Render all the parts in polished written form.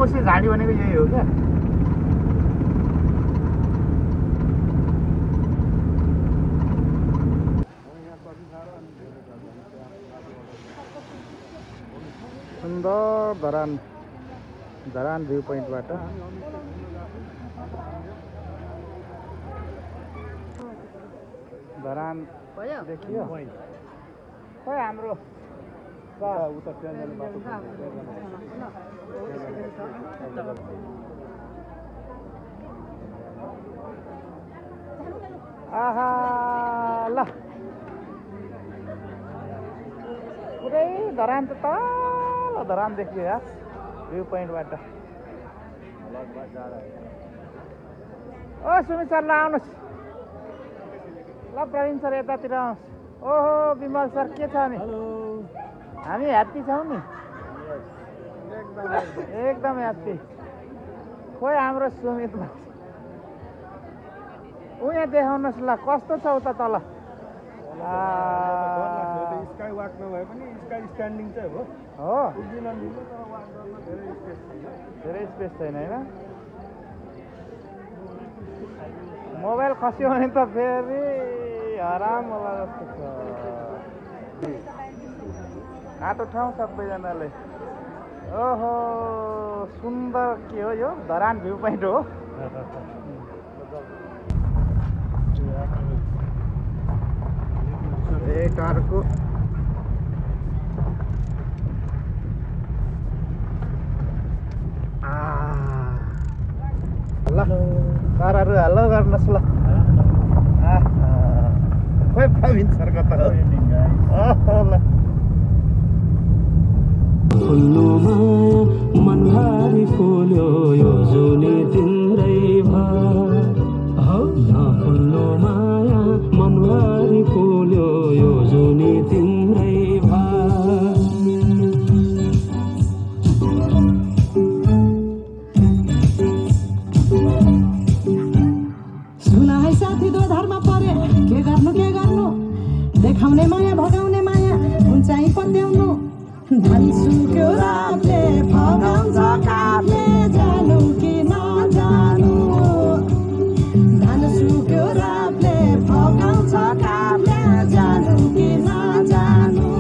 कोसे झाडी भनेको यही हो क्या सुन्दर धरान भ्यू पोइन्टबाट धरान देखियो खोइ हाम्रो आहा ल पुरै धरान त तल धरान देखियो यार भ्यू पोइन्टबाट ओ सुमित सर ल आउनुहोस् ल प्रवीण सर यतातिर आउनुहोस् ओहो विमल सर के छ नि हामी ह्याप्पी छौँ नि एकदम ह्याप्पी खोइ हाम्रो सुमित ऊ यहाँ देखाउनुहोस् ल कस्तो छ उता तल स्काई वाक नभए पनि स्काई स्ट्यान्डिङ चाहिँ हो धेरै स्पेस छैन होइन मोबाइल खस्यो भने त फेरि आराम होला जस्तो छ काटो ठाउँ सबैजनाले ओहो सुन्दर के हो यो धरान भ्यू पोइन्ट हो एक अर्को ल सरहरू हेलो गर्नुहोस् ल खोइ प्रवीण सर कता हो ल फुल्लो माया मनभरि फुल्यो यो जुनी तिम्रै फुल्लो माया मनभरि फुल्यो यो जुनी तिम्रै सुना है साथी दो धर्म परे के गर्नु देखाउने माया भगाउने माया उचाइ पत्याउनु धन सुक्यो रातले फगाउँछ काठले जानु कि नजानु धन सुक्यो रातले फगाउँछ काठले जानु कि नजानु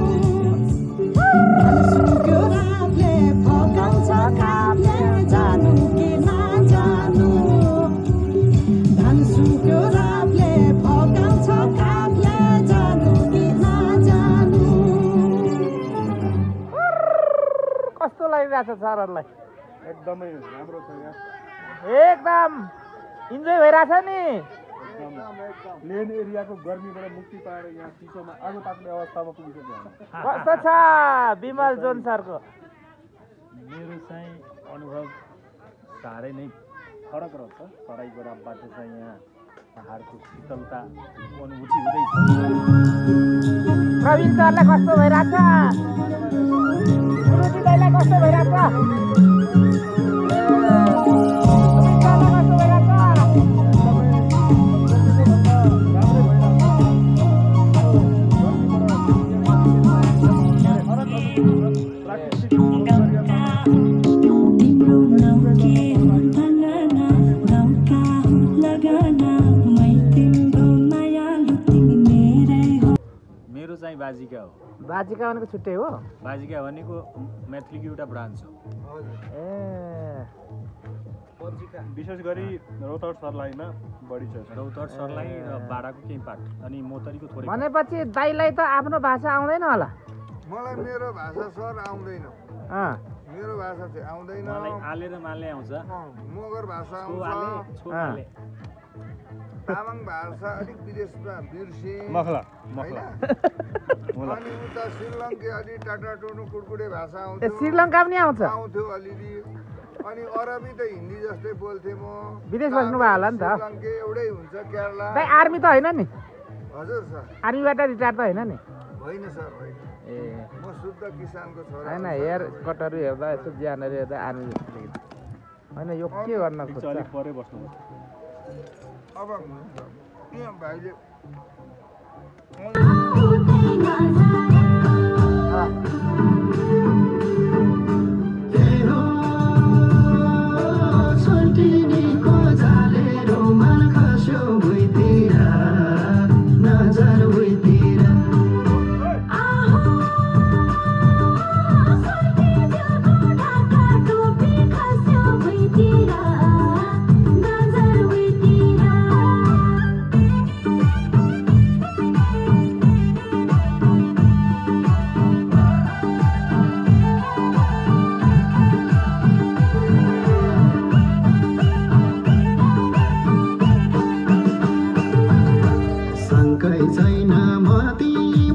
धन सुक्यो रातले फगाउँछ काठले जानु कि नजानु धन सुक्यो रातले फगाउँछ काठले जानु कि नजानु कस्तो लागिरहेछ सरहरूलाई एकदमै राम्रो छ यहाँ एकदम इन्जोय भइरहेछ नि प्लेन एरियाको गर्मीबाट मुक्ति पाएर यहाँ चिसोमा आगो ताप्ने अवस्थामा पुगिसक्यो कस्तो छ विमल जोन सरको मेरो चाहिँ अनुभव साह्रै नै फरक रहेछ तराईको रापबाट चाहिँ यहाँ पहाडको शीतलता अनुभूति हुँदैछ प्रवीण सरलाई कस्तो भइरहेछ सुरुचि दाइलाई कस्तो भइरहेछ बाजिका हो बाजिका भनेको छुट्टै हो बाजिका भनेको मैथिलीको एउटा ब्रान्च हो ए विशेष गरी रौतहट सर्लाहीमा बढी छ रौतहट सर्लाही र बाडाको केही पार्ट अनि मोतरीको थोरै भनेपछि दाइलाई त आफ्नो भाषा आउँदैन होला मलाई मेरो भाषा सर आउँदैन मेरो भाषा चाहिँ आउँदैन मलाई आले र माले आउँछ मगर भाषा आउँछ तामाङ भाषा अलिक विदेशमा बिर्से मखला अनि उता श्रीलङ्के अलि टाटा टोनु कुडकुडे भाषा आउँछ श्रीलङ्का पनि आउँथ्यो अलिअलि अनि अरबी त हिन्दी जस्तै बोल्थे म विदेश बस्नु भयो होला नि त श्रीलङ्के एउटै हुन्छ केरला दाइ आर्मी त होइन नि हजुर सर आर्मीबाट रिटायर त होइन नि होइन सर होइन ए म शुद्ध किसानको छोरा हैन हेयर कटहरु हेर्दा यसो ज्यानहरु हेर्दा आर्मी हैन यो के गर्न खोज्छ अलिक परे बस्नु अब यहाँ भाइले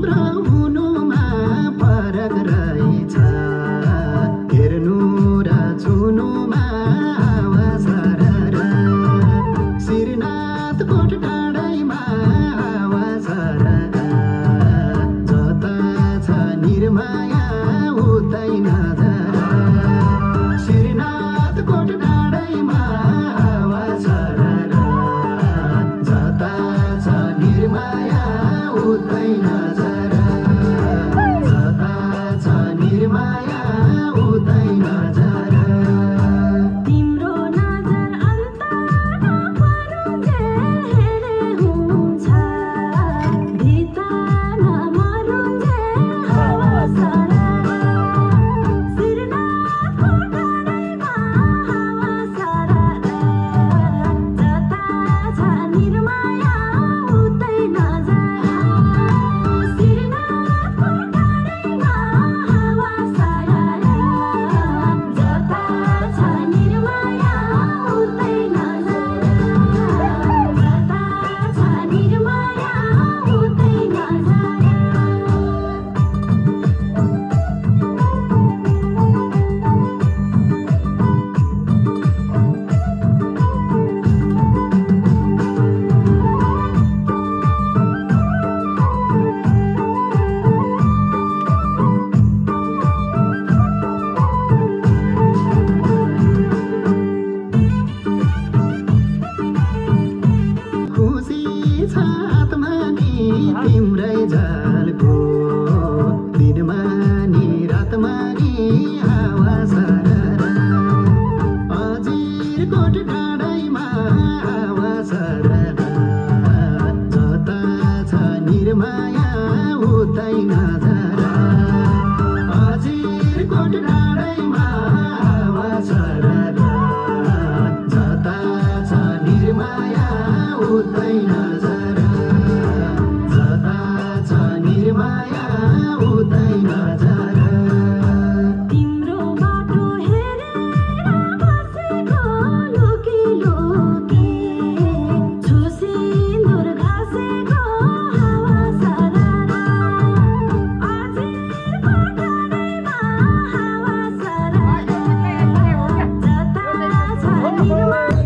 तिम्रो हुनुमा फरक रहेछ हेर्नु र छुनुमा हावा सरर श्रीनाथकोट डाँडैमा हावा सरर जता छ निर्माया उतै नजर श्रीनाथकोट डाँडैमा हावा सरर जता छ निर्माया उतै नजर जता छ निर्माया उतै नजर तिम्रो नजर अन्त नपरुन्जे हेरे हुन्छ भिता नमरुन्जे हावा सरर श्रीनाथको डाँडैमा हावा सरर जता छ निर्माया उतै नजर श्रीनाथको डाँडैमा हावा सरर जता छ निर्माया उतै नजर जता छ निर्माया उतै नजर खुसी छ आत्मा नि तिम्रै झलको दिनमा नि रातमा नि हावा सरर अजिरकोट डाँडैमा हावा सरर जता छ निर्माया उतै नजर अजिरकोट डाँडैमा हावा सरर जता छ निर्माया उतै नजर जता छ निर्माया उतै नजर तिम्रो बाटो हेरेर बसेको लुकी लुकी छुसिन्दुर घाँसेको हावा सरर अजिरको डाँडैमा हावा सरर जता छ निर्माया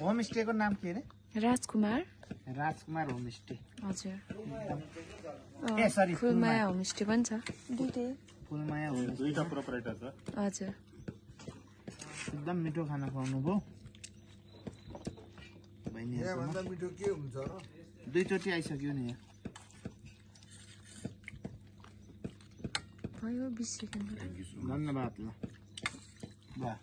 होमस्टेको नाम के अरे? राजकुमार होमस्टे। हजुर। ए सरी फुलमाया होमस्टे पनि छ। दुईटै। फुलमाया होमस्टे दुईटा प्रोपराइटर छ। हजुर। एकदम मिठो खाना खुवाउनु भयो। भन्दा मिठो के हुन्छ र? दुईचोटि आइसक्यो नि यहाँ। भयो 20 सेकेन्ड। धन्यवाद ल। वाह।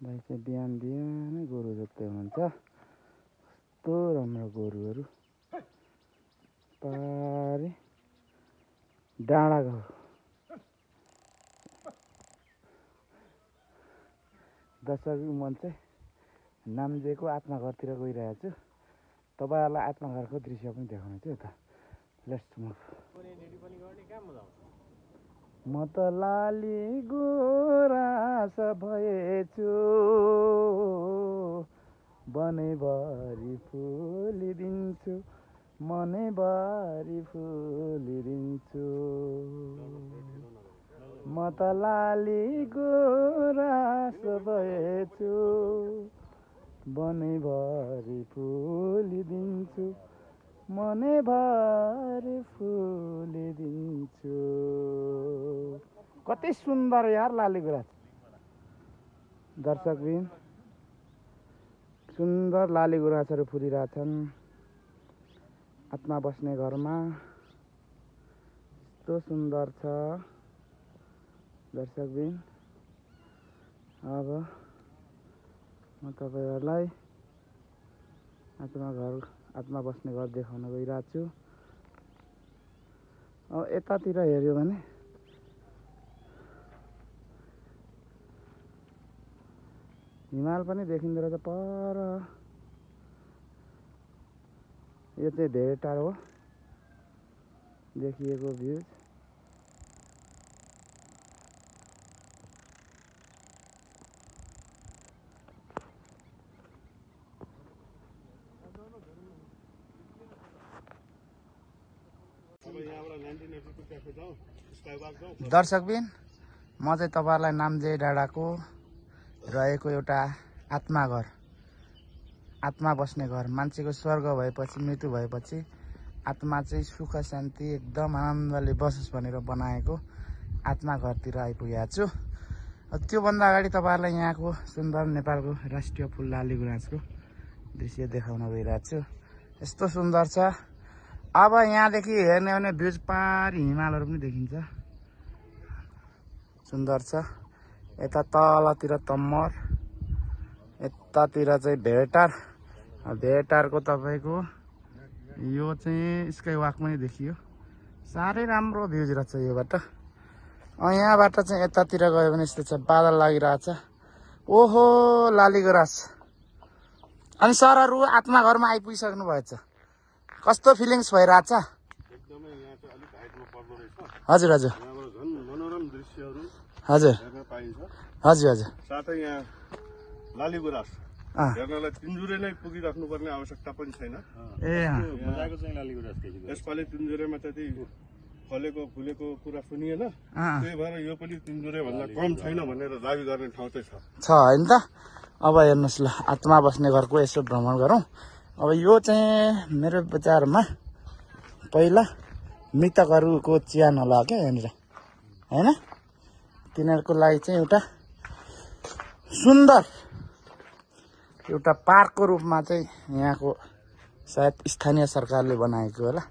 भाइ चाहिँ बिहान बिहानै गोरु जोत्दै हुनुहुन्छ। कस्तो राम्रो गोरुहरू पारी डाँडाको दर्शक म चाहिँ नाम्जेको आत्माघरतिर गइरहेको छु। तपाईँहरूलाई आत्माघरको दृश्य पनि देखाउने छु यता। Let's move. म त लाली गुराँस भएछु बनैभरि फुलिदिन्छु मनैभरि फुलिदिन्छु। म त लाली गुराँस भएछु बनैभरि फुलिदिन्छु मनैभरि फुलिदिन्छु। कति सुन्दर यार लाली गुराँस। दर्शकबिन सुन्दर लाली गुराँसहरू फुलिरहेछन् आत्मा बस्ने घरमा। यस्तो सुन्दर छ दर्शकबिन। अब म तपाईहरुलाई आत्मा बस्ने घर देखाउन गइरहेको छु। अब यतातिर हेर्यो भने हिमाल पनि देखिँदो रहेछ पर। यो चाहिँ धेरै टाढो हो देखिएको भ्यू। दर्शकबिन म चाहिँ तपाईहरुलाई नाम्जे डाँडाको रहेको एउटा आत्माघर आत्मा बस्ने घर मान्छेको स्वर्ग भएपछि मृत्यु भएपछि आत्मा चाहिँ सुख शान्ति एकदम आनन्दले बसोस् भनेर बनाएको आत्माघरतिर आइपुगेको छु। त्योभन्दा अगाडि तपाईहरुलाई यहाँको सुन्दर नेपालको राष्ट्रिय फूल लाली गुराँसको दृश्य देखाउन गइरहेको छु। यस्तो सुन्दर छ। अब यहाँदेखि हेर्ने हो भने भ्यूज पारी हिमालहरू पनि देखिन्छ। सुन्दर छ। यता तलतिर तम्मर यतातिर चाहिँ भेटार। भेटारको तपाईको यो चाहिँ स्काई वाक पनि देखियो। साह्रै राम्रो भ्यूज रहेछ योबाट। यहाँबाट चाहिँ यतातिर गयो भने यस्तो छ बादल लागिरहेछ। ओहो लाली गुराँस। अनि सरहरू आत्माघरमा आइपुगिसक्नु भएछ। कस्तो फिलिङ्स भइरहेछ? एकदमै यहाँ चाहिँ अलिक हाइटमा पर्दो रहेछ। हजुर हजुर यहाँबाट झन् मनोरम दृश्यहरू हजुर हेर्न पाइन्छ। हजुर हजुर साथै यहाँ लाली गुराँस हेर्नलाई पिन्जुरे नै पुगिराख्नु पर्ने आवश्यकता पनि छैन। मजाको चाहिँ लाली गुराँस देखियो। यसपालि पिन्जुरेमा त्यति फलेको फुलेको कुरा सुनिएन। त्यही भएर यो पनि पिन्जुरे भन्दा कम छैन भनेर दाबी गर्ने ठाउँ चाहिँ छ हैन त। अब हेर्नुहोस् ल आत्मा बस्ने घरको यसो भ्रमण गरौँ। अब यो चाहिँ मेरो विचारमा पहिला मृतकहरूको चिहान होला क्या यहाँनिर हैन। तिनीहरूको लागि चाहिँ एउटा सुन्दर एउटा पार्कको रूपमा चाहिँ यहाँको सायद स्थानीय सरकारले बनाएको होला।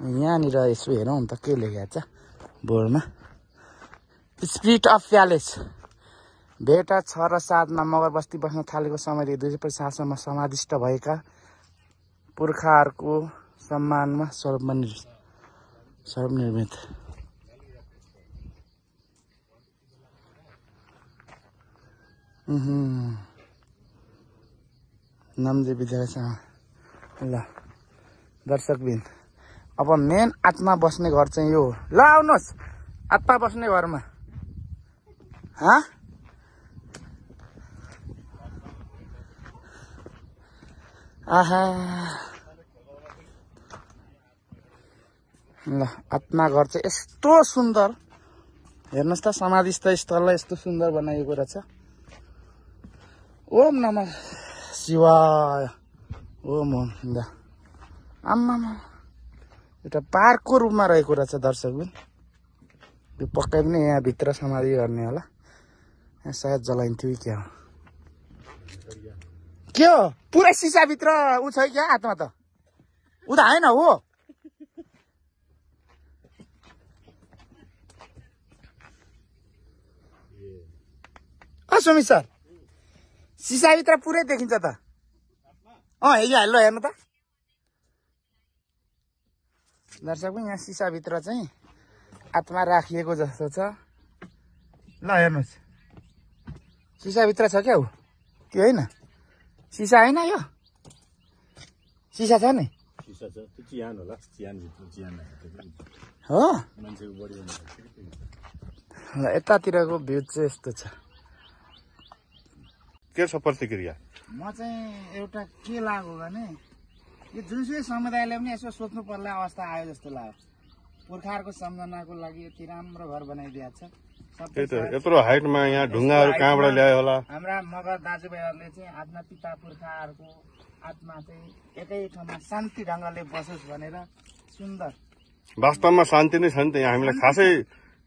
यहाँनिर यसो हेरौँ त के लेखेको छ बोर्डमा। स्पिरिट अफ प्यालेस भेटा 6 र 7 मा मगर बस्ती बस्न थालेको समयदेखि 2005 सालसम्म समाधिष्ट भएका पुर्खाहरूको सम्मानमा सर्वनिर्मित नाम्जे विद्यालय। ल दर्शकबिन अब मेन आत्मा बस्ने घर चाहिँ यो। ल आउनुहोस् आत्मा बस्ने घरमा। आहा ल आत्मा घर चाहिँ यस्तो सुन्दर हेर्नुहोस् त। समाधिस्थ स्थललाई यस्तो सुन्दर बनाइएको रहेछ। ओम नमः शिवाय ओम ओम। ल आम्मा एउटा पार्कको रूपमा रहेको रहेछ दर्शकबिन। यो पक्कै पनि यहाँभित्र समाधि गर्ने होला। यहाँ सायद जलाइन्थ्यो कि क्या हो के हो? पुरै सिसाभित्र ऊ छ क्या आत्मा त? ऊ त होइन हो। सुमित सर सिसाभित्र पुरै देखिन्छ त हिजो हेलो हेर्नु त दर्शक यहाँ सिसाभित्र चाहिँ आत्मा राखिएको जस्तो छ ल हेर्नुहोस् सिसाभित्र छ क्या हो त्यो होइन सिसा होइन यो सिसा छ नि सिसा छ त्यो चिहान होला चिहान भित्र चिहान हो मान्छेको बडी ल यतातिरको भ्यू चाहिँ यस्तो छ के छ प्रतिक्रिया म चाहिँ एउटा के लाग्यो भने यो जुनसुकै समुदायले पनि यसो सोच्नु पर्ने अवस्था आयो जस्तो लाग्यो पुर्खाहरूको सम्झनाको लागि यति राम्रो घर बनाइदिएको छ त्यही त यत्रो हाइटमा यहाँ ढुङ्गाहरू कहाँबाट ल्यायो होला हाम्रा मगर दाजुभाइहरूले चाहिँ आफ्ना पिता पुर्खाहरूको आत्मा चाहिँ एकै ठाउँमा शान्ति ढङ्गले बसोस् भनेर सुन्दर वास्तवमा शान्ति नै छ नि त यहाँ हामीलाई खासै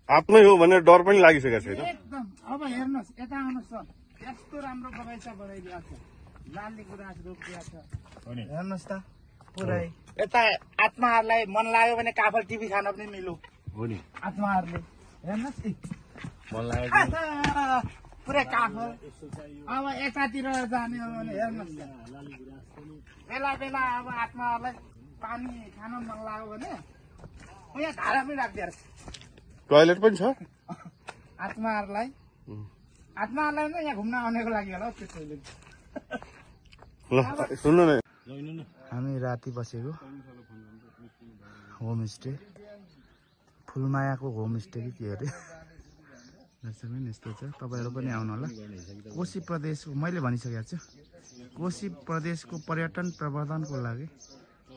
आफ्नै हो भनेर डर पनि लागिसकेको छैन एकदम अब हेर्नुहोस् यता आउनुहोस् त यस्तो राम्रो बगैँचा बनाइदिएको छ लाली गुराँस रोपिदिएको छ हेर्नुहोस् त पुरै यता आत्माहरूलाई मन लाग्यो भने काफल टिभी खान पनि मिलो हो नि आत्माहरूले हेर्नुहोस् मन लाग्यो पुरै काफल अब यतातिर जाने हो भने हेर्नुहोस् बेला बेला अब आत्माहरूलाई पानी खान मन लाग्यो भने यहाँ धारा पनि राखिदिएर टोयलेट पनि छ आत्माहरूलाई नै यहाँ घुम्न आउनेको लागि होला त्यो टोयलेट ल सुन्नु न हामी राति बसेको होमस्टे फुलमायाको होमस्टे कि के अरे दर्शक यस्तो छ तपाईँहरू पनि आउनु होला कोशी प्रदेशको मैले भनिसकेको छु कोशी प्रदेशको पर्यटन प्रवर्धनको लागि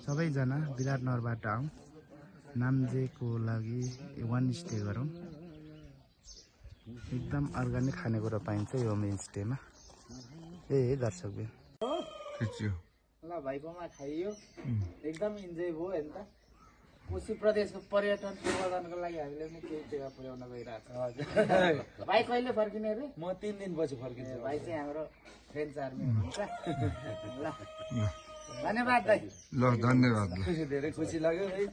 सबैजना विराटनगरबाट आउँ नाम्जेको लागि वान स्टे गरौँ एकदम अर्ग्यानिक खानेकुरा पाइन्छ यो होमस्टेमा दर्शक ल भाइकोमा खाइयो एकदम इन्जोय भयो हेर्नु त कोशी प्रदेशको पर्यटन प्रवर्धनको लागि हामीले पनि केही टेवा पुर्याउन गइरहेको छ भाइ कहिले फर्किने अरे म 3 दिनपछि फर्किन्छु भाइ चाहिँ हाम्रो फ्रेन्च आर्मी हुनुहुन्छ ल धन्यवाद दाइ ल धन्यवाद धेरै खुसी लाग्यो है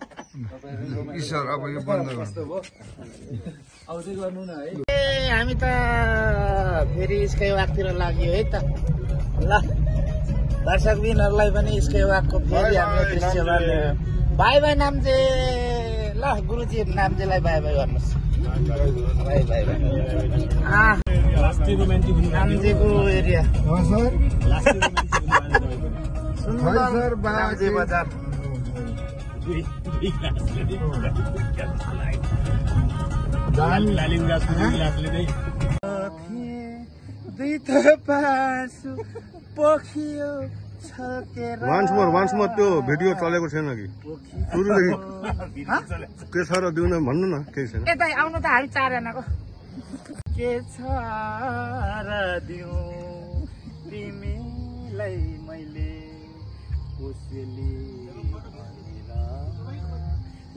ईश्वर अब यो बन्द कस्तो भयो आउँदै गर्नु न है हामी त फेरि स्काई वाकतिर लाग्यो है त ल दर्शकबिनहरूलाई पनि स्काई वाकको फेरि हाम्रो दृश्यमा बाई बाई नाम्जे ल गुरुजी नाम्जेलाई बाई बाई गर्नुहोस् बाई बाई नाम्जेको एरिया सर नाम्जे बजार दुई थोपासु पोखियो वान्स मोर त्यो भिडियो चलेको छैन कि सुरुदेखि के छ र दिउन भन्नु न केही छैन यता आउनु त हामी 4 जनाको के छ र दिउँ तिमीलाई मैले कोसेली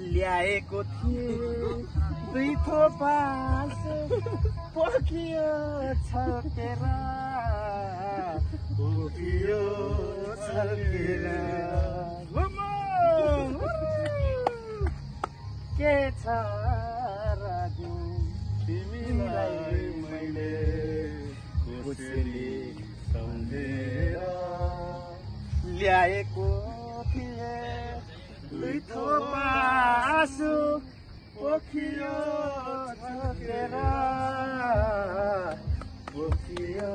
ल्याएको थिएँ दुई थोपास पोखियो छल्केर पोखियो छल्केर के छ र तिमीलाई मैले कोसेली सम्झेर ल्याएको थिएँ दुई थोपा आँसु पोखियो छल्केर पोखियो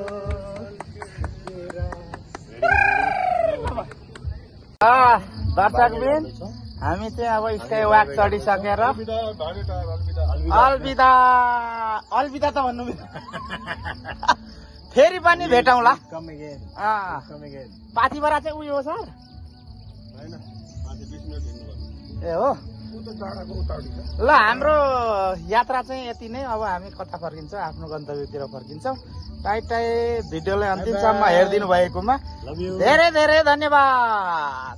दर्शकबिन हामी चाहिँ अब स्काई वाक चढिसकेर अलविदा अलविदा त भन्नु फेरि पनि भेटौँला पाथिभरा चाहिँ उयो हो सर ए हो ल हाम्रो यात्रा चाहिँ यति नै अब हामी कता फर्किन्छौँ आफ्नो गन्तव्यतिर फर्किन्छौँ टाइट भिडियोलाई अन्तिमसम्म हेरिदिनु भएकोमा धेरै धेरै धन्यवाद।